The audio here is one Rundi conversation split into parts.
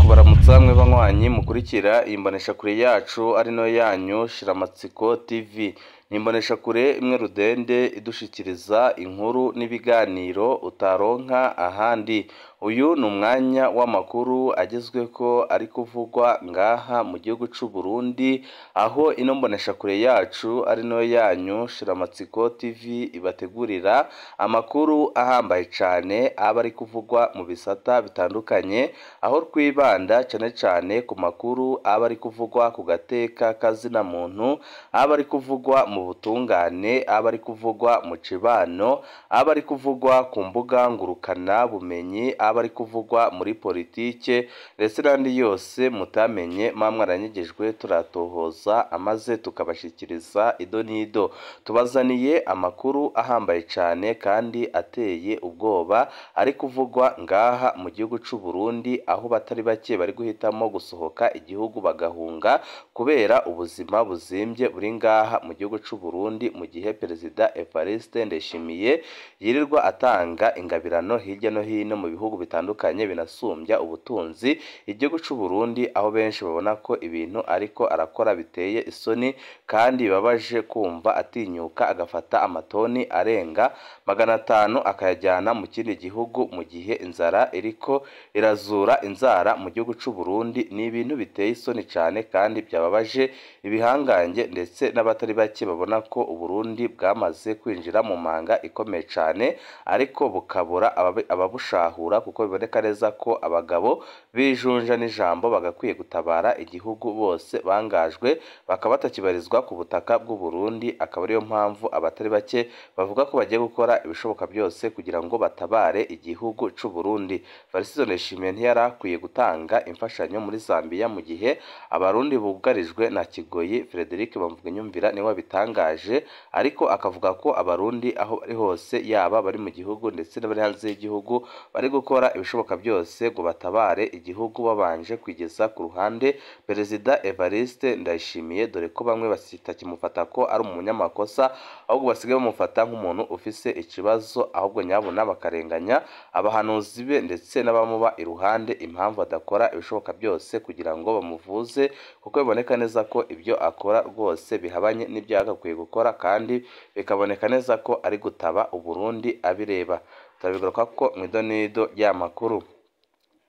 Kubaramutsa mwe banywanyi mukurikira imboneshakure yacu ari no yanyu Shiramatsiko TV. Ni imboneshakure imwe rudende idushikiriza inkuru n'ibiganiro utaronka ahandi. Uyu ni umwanya w'amakuru agezweko ari kuvugwa ngaha mu gihugu c'u Burundi, aho ino mboneshakure yacu ari no yanyu Shiramatsiko TV ibategurira amakuru ahambaye cane aba ari kuvugwa mu bisata bitandukanye, aho twibanda cane cane ku makuru aba ari kuvugwa ku gateka kazina muntu, aba ari kuvugwa mu butungane, aba ari kuvugwa mu cibano, aba ari kuvugwa ku mbuga ngurukana bumenyi, aba ari kuvugwa muri politike ndetse n'andi yose mutamenye mwaranyegejwe turatohoza amaze tukabashikiriza ido n'ido. Tubazaniye amakuru ahambaye cane kandi ateye ubwoba ari kuvugwa ngaha mu gihugu c'u Burundi, aho batari bake bari guhitamo gusohoka igihugu bagahunga kubera ubuzima buzimbye buri ngaha mu gihugu c'u Burundi, mu gihe Perezida Evariste Ndayishimiye yirirwa atanga ingabirano hirya no hino mu bihugu bitandukanye binasumbya ubutunzi igihugu c'u Burundi, aho benshi babona ko ibintu ariko arakora biteye isoni kandi bibabaje kumva atinyuka agafata amatoni arenga 500 akayajyana mu kindi gihugu mu gihe inzara iriko irazura inzara mu gihugu c'u Burundi. Ni ibintu biteye isoni cane kandi byababaje ibihangange ndetse n'abatari bake babona ko Uburundi bwamaze kwinjira mu manga ikomeye cane, ariko bukabura ababushahura, kuko biboneka neza ko abagabo bijunja n'ijambo bagakwiye gutabara igihugu bose bangajwe bakaba batakibarizwa ku butaka bw'u Burundi. Akaba ariyo mpamvu abatari bake bavuga ko bagiye gukora ibishoboka byose kugira ngo batabare igihugu c'u Burundi. Evariste Ndayishimiye ntiyari akwiye gutanga imfashanyo muri Zambia mu gihe abarundi bugarijwe na Kigoyi. Frederic Bamvuginyumvira niwe wabitangaje, ariko akavuga ko abarundi aho bari hose yaba bari mu gihugu ndetse n'abari hanze y'igihugu bari gukora ibishoboka byose ngo batabare igihugu babanje kwigeza ku ruhande Perezida Evariste Ndayishimiye, dore ko bamwe batakimufata ko ari umunyamakosa, ahubwo basigaye bamufata nk'umuntu ufise ikibazo, ahubwo nyabuna bakarenganya abahanuzi be ndetse n'abamuba iruhande impamvu badakora ibishoboka byose kugira ngo bamuvuze, kuko biboneka neza ko ibyo akora rwose bihabanye n'ibyo yagakwiye gukora, kandi bikaboneka neza ko ari gutaba Uburundi abireba. Turabigaruka ko mu idonido y'amakuru.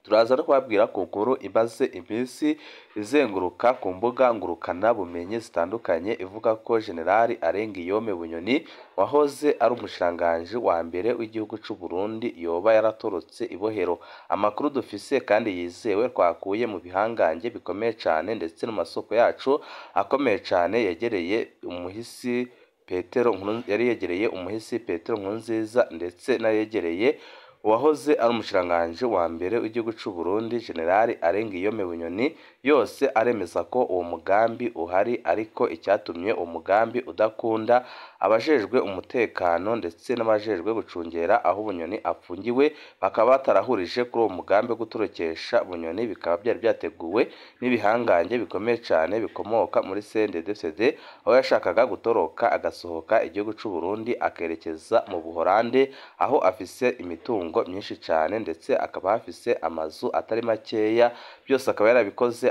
Turaza no kubabwira ku nkuru imaze iminsi izenguruka ku mbuga ngurukana bumenyi zitandukanye, ivuga ko General Arengiyome Bunyoni wahoze ari umushikiranganji wa mbere w'igihugu c'u Burundi yoba yaratorotse ibohero. Amakuru dufise kandi yizewe twakuye mu bihangange bikomeye cane ndetse no masoko yacu akomeye cane yegereye umuhisi Petero yari yegereye umuhisi Petero Nkurunziza ndetse n'ayegereye uwahoze ari umushikiranganji wa mbere w'igihugu c'u Burundi General Arengiyome Bunyoni, yose aremeza ko uwo mugambi uhari, ariko icyatumye uwo mugambi udakunda abajejwe umutekano ndetse n'abajejwe gucungera aho Bunyoni apfungiwe bakaba batarahurije kuri uwo mugambi wo gutorokesha Bunyoni, bikaba byari byateguwe n'ibihangange bikomeye cane bikomoka muri CNDD-FDD, aho yashakaga gutoroka agasohoka igihugu c'u Burundi akerekeza mu Buholande, aho afise imitungo myinshi cane ndetse akaba afise amazu atari makeya, byose akaba yarabikoze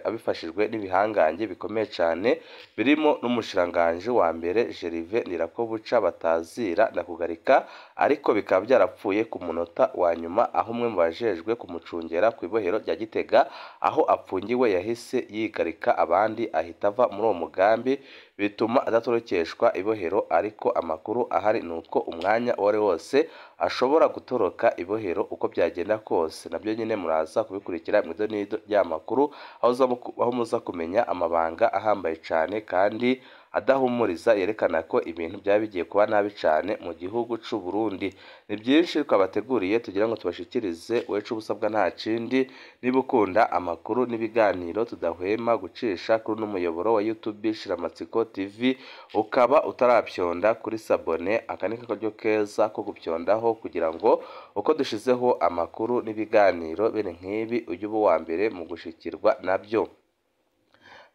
abifashijwe n'ibihangange bikomeye cane birimo n'umushikiranganji wa mbere Gervais Ndirakobuca batazira na kugarika, ariko bikaba byarapfuye ku munota wa nyuma, aho umwe mu bajejwe kumucungera ku ibohero rya Gitega aho apfungiwe yahise yigarika abandi ahita ava muri uwo mugambi, bituma adatorokeshwa ibohero. Ariko amakuru ahari ni uko umwanya uwo ari wose ashobora gutoroka ibohero uko byagenda kose. Nabyo nyine muraza kubikurikira mu idonido ry'amakuru, aho muza kumenya amabanga ahambaye cane kandi adahumuriza yerekana ko ibintu byaba bigiye kuba nabi cane mu gihugu c'u Burundi. Ni byinshi twabateguriye tugira ngo tubashikirize, wecu ubusabwa nta kindi, niba ukunda amakuru n'ibiganiro tudahwema gucisha kuri n'umuyoboro wa YouTube Shiramatsiko TV, ukaba utarapyonda kuri sabone, aka ni akaryo keza ko gupyondaho kugira ngo uko dushizeho amakuru n'ibiganiro bene nk'ibi ujye uba uwa mbere mu gushikirwa nabyo.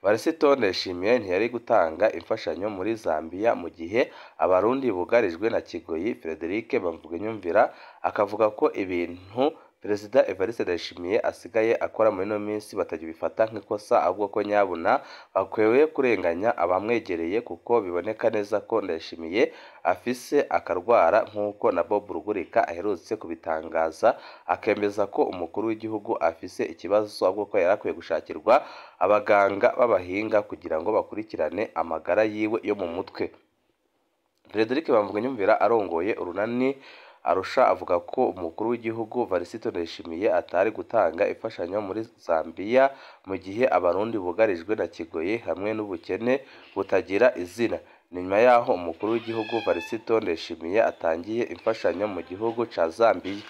Evariste Ndayishimiye ntiyari gutanga imfashanyo muri Zambia mu gihe abarundi bugarijwe na Kigoyi. Frederic Bamvuginyumvira akavuga ko ibintu Perezida Evariste Ndayishimiye asigaye akora muri ino minsi batagibifata nk'ikosa, ahubwo ko nyabuna bakwiye kurenganya abamwegereye, kuko biboneka neza ko Ndayishimiye afise akarwara, nk'uko na Bob Rugurika aherutse kubitangaza akemeza ko umukuru w'igihugu afise ikibazo, ahubwo ko yari akwiye gushakirwa abaganga b'abahinga kugira ngo bakurikirane amagara yiwe yo mu mutwe. Frederic Bamvuginyumvira arongoye urunani Arusha avuga ko umukuru w'igihugu Evariste Ndayishimiye atari gutanga imfashanyo muri Zambia mu gihe abarundi bugarijwe na kigoyi hamwe n'ubukene butagira izina. Ni nyuma yaho umukuru w'igihugu Evariste Ndayishimiye atangiye imfashanyo mu gihugu ca Zambia.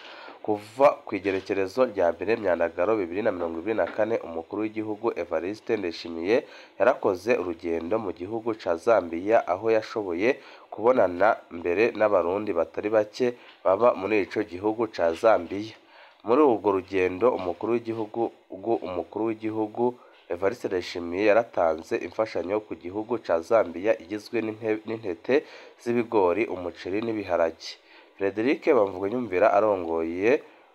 Kuva ku igerekerezo rya mbere Myandagaro 2024, umukuru w'igihugu Evariste Ndayishimiye yarakoze urugendo mu gihugu ca Zambia, aho yashoboye kubonana mbere n'abarundi batari bake baba muri ico gihugu ca Zambia. Muri urwo rugendo umukuru w'igihugu Evariste Ndayishimiye yaratanze imfashanyo ku gihugu ca Zambia igizwe n'intete z'ibigori, umuceri n'ibiharage. Frederic Bamvuginyumvira arongoye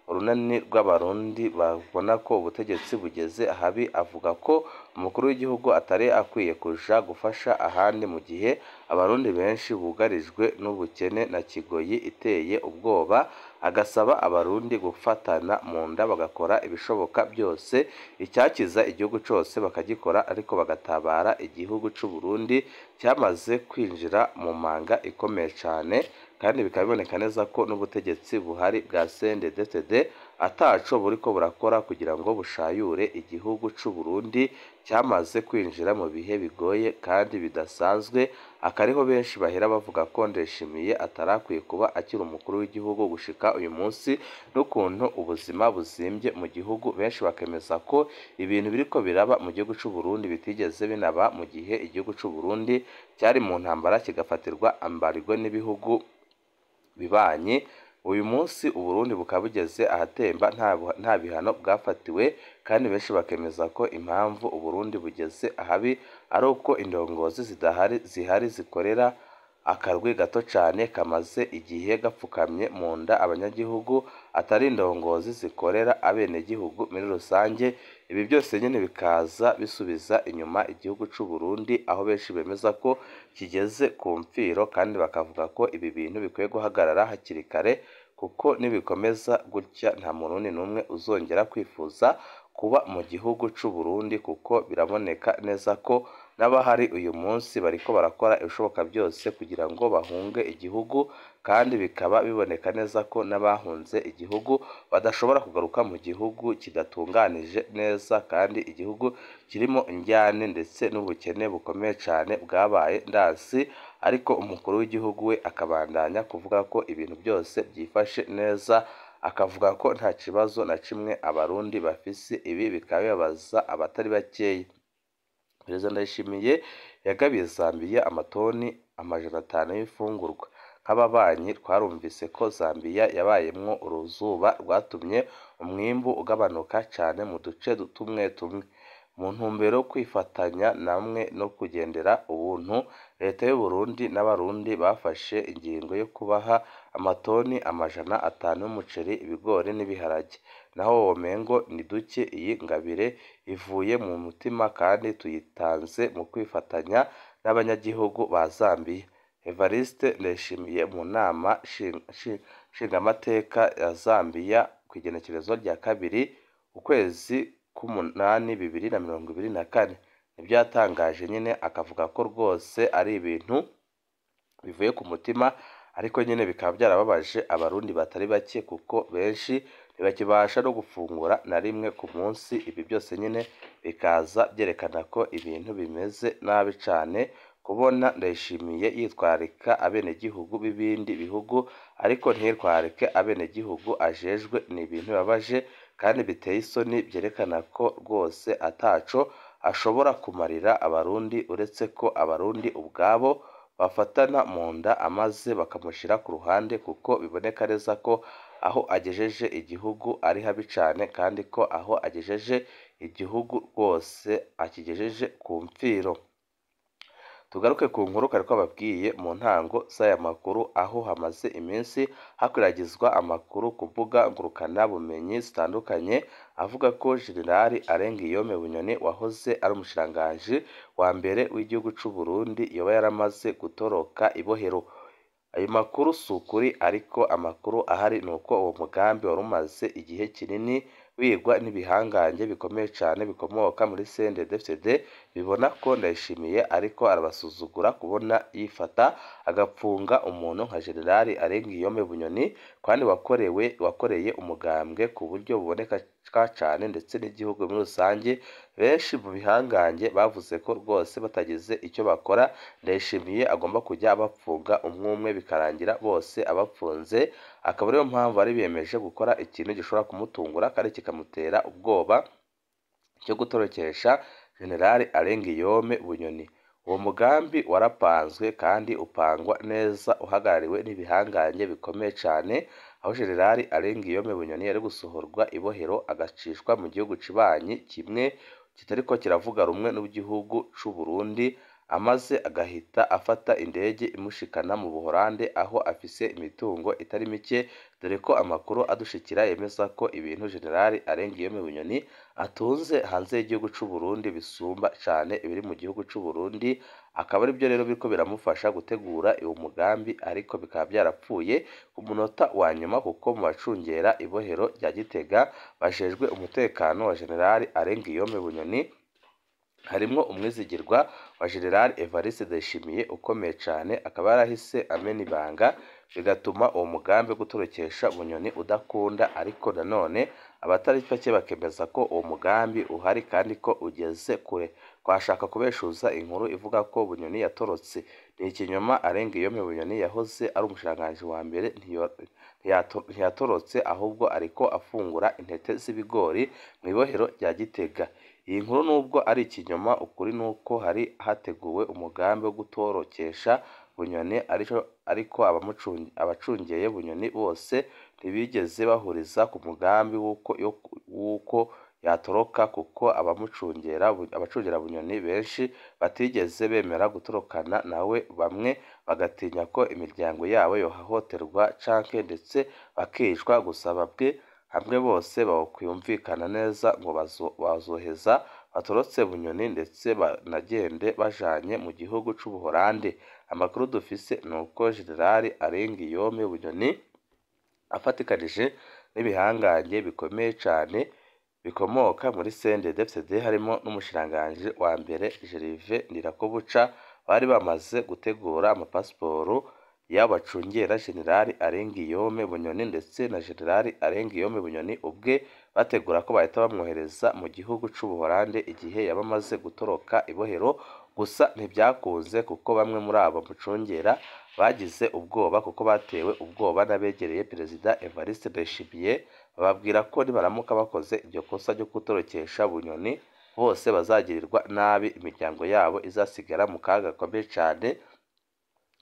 urunani rw'abarundi babona ko ubutegetsi bugeze ahabi, avuga ko umukuru w'igihugu atari akwiye kuja gufasha ahandi mu gihe abarundi benshi bugarijwe n'ubukene na kigoyi iteye ubwoba, agasaba abarundi gufatana mu nda bagakora ibishoboka byose icyakiza igihugu cose bakagikora, ariko bagatabara igihugu c'u Burundi cyamaze kwinjira mu manga ikomeye cane, kandi bikaba biboneka neza ko n'ubutegetsi buhari bwa CNDD-FDD ataco buriko burakora kugira ngo bushayure igihugu c'u Burundi cyamaze kwinjira mu bihe bigoye kandi bidasanzwe. Akariho benshi bahera bavuga ko Ndayishimiye atarakwiye kuba akiri umukuru w'igihugu gushika uyu munsi, n'ukuntu ubuzima buzimbye mu gihugu. Benshi bakemeza ko ibintu biriko biraba mu gihugu c'u Burundi bitigeze binaba mu gihe igihugu c'u Burundi cyari mu ntambara kigafatirwa ambargo n'ibihugu bibanyi. Uyu munsi Uburundi bukaba bugeze ahatemba nta bihano bwafatiwe, kandi benshi bakemeza ko impamvu Uburundi bugeze ahabi ari uko indongozi zihari zikorera akarwi gato cane kamaze igihe gapfukamye mu nda abanyagihugu, atari indongozi zikorera abenegihugu muri rusange. Ibi byose nyene bikaza bisubiza inyuma igihugu c'u Burundi, aho benshi bemeza ko kigeze ku mfiro, kandi bakavuga ko ibi bintu bikwiye guhagarara hakiri kare, kuko nibikomeza gutya nta murundi n'umwe uzongera kwifuza kuba mu gihugu c'u Burundi, kuko biraboneka neza ko n'abahari uyu munsi bariko barakora ibishoboka byose kugira ngo bahunge igihugu, kandi bikaba biboneka neza ko n'abahunze igihugu badashobora kugaruka mu gihugu kidatunganije neza, kandi igihugu kirimo injyane ndetse n'ubukene bukomeye cane bwabaye ndasi. Ariko umukuru w'igihugu we akabandanya kuvuga ko ibintu byose byifashe neza, akavuga ko nta kibazo na kimwe abarundi bafise. Ibi bikaba bibabaza abatari bakeya. Perezida Ndayishimiye yagabiye Zambia amatoni 500 y'imfungurwa. Nk'ababanyi twarumvise ko Zambia yabayemwo uruzuba rwatumye umwimbu ugabanuka cane mu duce tumwe tumwe. Mu ntumbero yo kwifatanya namwe no kugendera ubuntu, leta y'u Burundi n'abarundi bafashe ingingo yo kubaha amatoni 500 y'umuceri, ibigori n'ibiharage. Naho womengo ni duke, iyi ngabire ivuye mu mutima kandi tuyitanze mu kwifatanya n'abanyagihugu ba Zambia. Evariste Ndayishimiye mu nama nshingamateka ya Zambia ku igenekerezo rya 2 ukwezi k'umunani 2024 nibyo yatangaje nyine, akavuga ko rwose ari ibintu bivuye ku mutima, ariko nyine bikaba byarababaje abarundi batari bake, kuko benshi ntibakibasha no gufungura na rimwe ku munsi. Ibi byose nyine bikaza byerekana ko ibintu bimeze nabi cane. Kubona Ndayishimiye yitwararika abenegihugu b'ibindi bihugu ariko ntiyitwararike abenegihugu ajejwe ni ibintu bibabaje kandi biteye isoni, byerekana ko rwose ataco ashobora kumarira abarundi, uretse ko abarundi ubwabo bafatana mu nda amaze bakamushira ku ruhande, kuko biboneka neza ko aho agejeje igihugu ari habi cane, kandi ko aho agejeje igihugu rwose akigejeje ku mfiro. Tugaruke ku nkuru kare twababwiye mu ntango z'aya makuru, aho hamaze iminsi hakwiragizwa amakuru ku mbuga ngurukanabumenyi zitandukanye avuga ko General Alain Guillaume Bunyoni wahoze ari umushikiranganji wa mbere w'igihugu c'u Burundi yoba yaramaze gutoroka ibohero. Ayo makuru si ukuri, ariko amakuru ahari ni uko uwo mugambi wari umaze igihe kinini wigwa n'ibihangange bikomeye cane bikomoka muri CNDD-FDD, bibona ko Ndayishimiye ariko arabasuzugura kubona yifata agapfunga umuntu nka General Alain Guillaume Bunyoni, kandi wakoreye umugambwe ku buryo buboneka cane ndetse n'igihugu muri rusange. Benshi mu bihangange bavuze ko rwose batagize icyo bakora Ndayishimiye agomba kujya abapfunga umwe bikarangira bose abapfunze, akaba ariyo mpamvu bari biyemeje gukora ikintu gishobora kumutungura kandi kikamutera ubwoba cyo gutorokesha General Alain Guillaume Bunyoni. Uwo mugambi warapanzwe kandi upangwa neza uhagarariwe n'ibihangange bikomeye cane, aho General Alain Guillaume Bunyoni yari gusohorwa ibohero agacishwa mu gihugu cibanyi kimwe kitariko kiravuga rumwe n'igihugu c'u Burundi, amaze agahita afata indege imushikana mu Buholande aho afise imitungo itari mike, dore ko amakuru adushikira yemeza ko ibintu General Alain Guillaume Bunyoni atunze hanze y'igihugu c'u Burundi bisumba cane ibiri mu gihugu c'u Burundi, akaba aribyo rero biriko biramufasha gutegura uwo mugambi, ariko bikaba byarapfuye ku munota wa nyuma kuko mu bacungera ibohero rya Gitega bajejwe umutekano wa General Alain Guillaume Bunyoni harimwo umwizigirwa wa General Evariste Ndayishimiye ukomeye cane, akaba yarahise amena ibanga bigatuma uwo mugambi wo gutorokesha Bunyoni udakunda. Ariko nanone abatari bake bakemeza ko uwo mugambi uhari kandi ko ugeze kure. Twashaka kubeshuza inkuru ivuga ko Bunyoni yatorotse ni ikinyoma. Alain Guillaume Bunyoni yahoze ari umushikiranganji wa mbere ntiyatorotse, ahubwo ariko afungura intete z'ibigori mu ibohero rya Gitega. Iyi nkuru nubwo ari ikinyoma, ukuri nuko hari hateguwe umugambi wo gutorokesha Bunyoni, ariko abacungeye Bunyoni bose ntibigeze bahuriza ku mugambi w'uko yatoroka, kuko abacungera Bunyoni benshi batigeze bemera gutorokana nawe, bamwe bagatinya ko imiryango yabo yohohoterwa canke ndetse bakicwa. Gusa bamwe hamwe bose bokwiyumvikana neza ngo bazoheza batorotse Bunyoni ndetse banagende bajanye mu gihugu c'Ubuholande. Amakuru dufise nuko General Alain Guillaume Bunyoni afatikanije n'ibihangange bikomeye cane bikomoka muri CNDD-FDD, harimo n'umushikiranganji wa mbere Gervais Ndirakobuca, bari bamaze gutegura amapasiporo y'abo bacungera General Alain Guillaume Bunyoni ndetse na General Alain Guillaume Bunyoni ubwe, bategura ko bahita bamwohereza mu gihugu c'Ubuholande igihe yaba amaze gutoroka ibohero. Gusa ntibyakunze kuko bamwe muri abo bamucungera bagize ubwoba, kuko batewe ubwoba n'abegereye Perezida Evariste Ndayishimiye, bababwira ko nibaramuka bakoze iryo kosa ryo gutorokesha Bunyoni bose bazagirirwa nabi, imiryango yabo izasigara mu kaga gakomeye cane.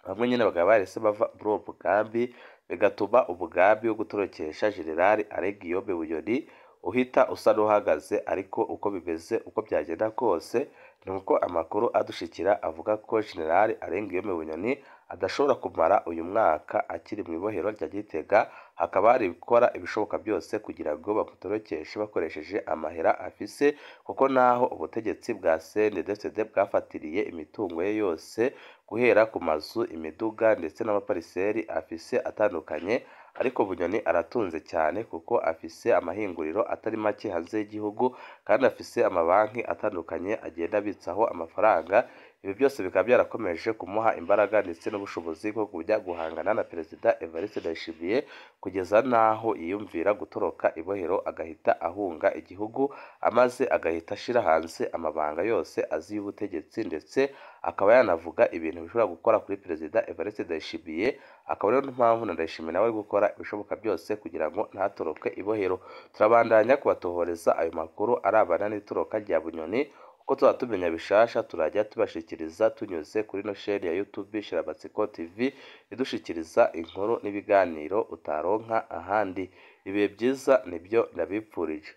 Bamwe nyene bakaba barahise bava muri uwo mugambi, bigatuma umugambi wo gutorokesha General Alain Guillaume Bunyoni uhita usa n'uhagaze. Ariko uko bimeze, uko byagenda kose, ni uko amakuru adushikira avuga ko General Alain Guillaume Bunyoni adashobora kumara uyu mwaka akiri mu ibohero rya Gitega, hakaba hari gukora ibishoboka byose kugira ngo bamutorokeshe bakoresheje amahera afise, kuko naho ubutegetsi bwa CNDD-FDD bwafatiriye imitungo ye yose guhera ku mazu, imiduga ndetse n'amapariseri afise atandukanye, ariko Bunyoni aratunze cyane kuko afise amahinguriro atari make hanze y'igihugu, kandi afise amabanki atandukanye agenda abitsaho amafaranga. Ibi byose bikaba byarakomeje kumuha imbaraga ndetse n'ubushobozi bwo kujya guhangana na Perezida Evariste Ndayishimiye, kugeza n'aho yiyumvira gutoroka ibohero agahita ahunga igihugu, amaze agahita ashira hanze amabanga yose azi y'ubutegetsi, ndetse akaba yanavuga ibintu bishobora gukora kuri Perezida Evariste Ndayishimiye. Akaba ariyo mpamvu na Ndayishimiye nawe ari gukora ibishoboka byose kugira ngo ntatoroke ibohero. Turabandanya kubatohoreza ayo makuru arabana n'itoroka rya Bunyoni. Uko tuzaba tumenya bishasha turajya tubashikiriza tunyuze kuri ino sheni ya YouTube Shiramatsiko TV, idushikiriza inkuru n'ibiganiro utaronka ahandi. Ibihe byiza nibyo ndabipfurije.